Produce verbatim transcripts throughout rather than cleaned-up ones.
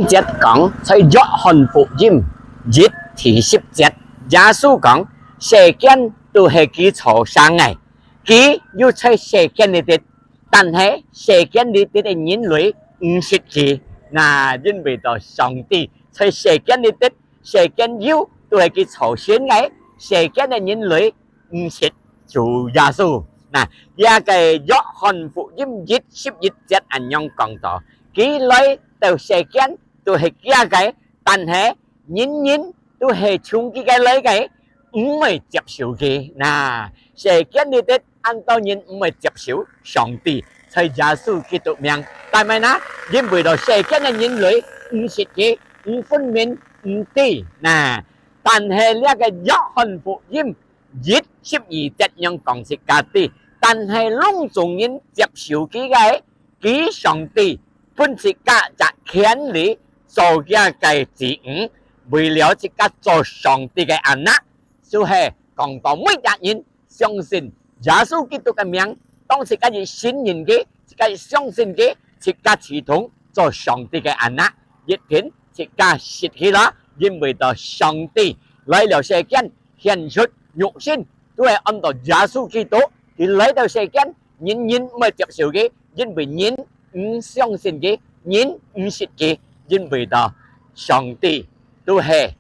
節講，在約翰福音一第十節，耶穌講：「世間都係佢造成个，佢又在世間裡底，但係世間裡底个人類毋識佢。」那因為到上帝在世間裡底，世間有都係佢造成个，世間个人類毋識主耶穌。那這个約翰福音一十一節恁樣講到：「佢來到世間，都係佢个，但係人人都係從佢个來个，毋會接受佢。」那世間裡底恁多人毋會接受上帝，在耶穌基督名，但係呢，因為到世間个人類毋識佢，毋分明，毋知。那但係這个約翰福音一十二節樣講自家知，但係攏總人接受佢个，佢上帝分自家隻權利做佢个子女，為了自家做上帝个anak，就係講到每隻人相信耶穌基督个名，當自家一信任佢，自家一相信佢，自家自動做上帝个anak，一定自家識佢啦，因為到上帝來了世間，顯出肉身，都係安到耶穌基督，佢來到世間，人人毋會接受佢，因為人毋相信佢，人毋識佢，因為到上帝都係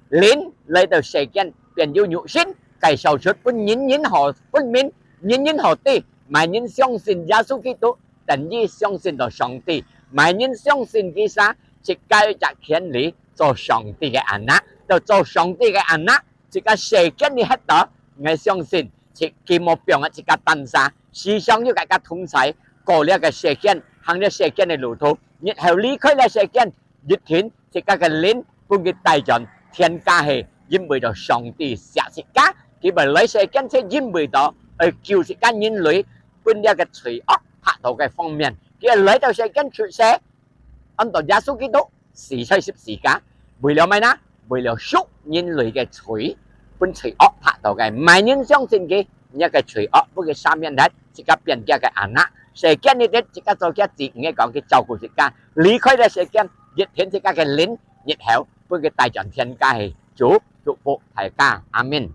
靈來到世間，變有肉身，介紹出分人人好分明，人人好知，麼人相信耶穌基督，等於相信到上帝，麼人相信佢儕，自家有隻權利做上帝个anak，就做上帝个anak，自家世間裡歇到，𠊎相信，自佢無放啊自家單儕，時常有佢个同在，過這个世間，行這世間个路途，日後離開這世間，一定自家个靈分佢帶轉天家去，因為到上帝惜自家，佢會來世間，就因為到愛救自家人類，分這个罪惡拍到个方面，佢來到世間出世，安到耶穌基督，死在十字架，為了麼个呢？為了贖人類个罪，分罪惡拍到个。麼人相信佢，這个罪惡分佢赦免忒，自家變佢个anak。世間裡底，自家做佢子女个講，佢照顧自家。離開這世間，一定自家个靈，日後分佢帶轉天家去。主祝福大家，阿們。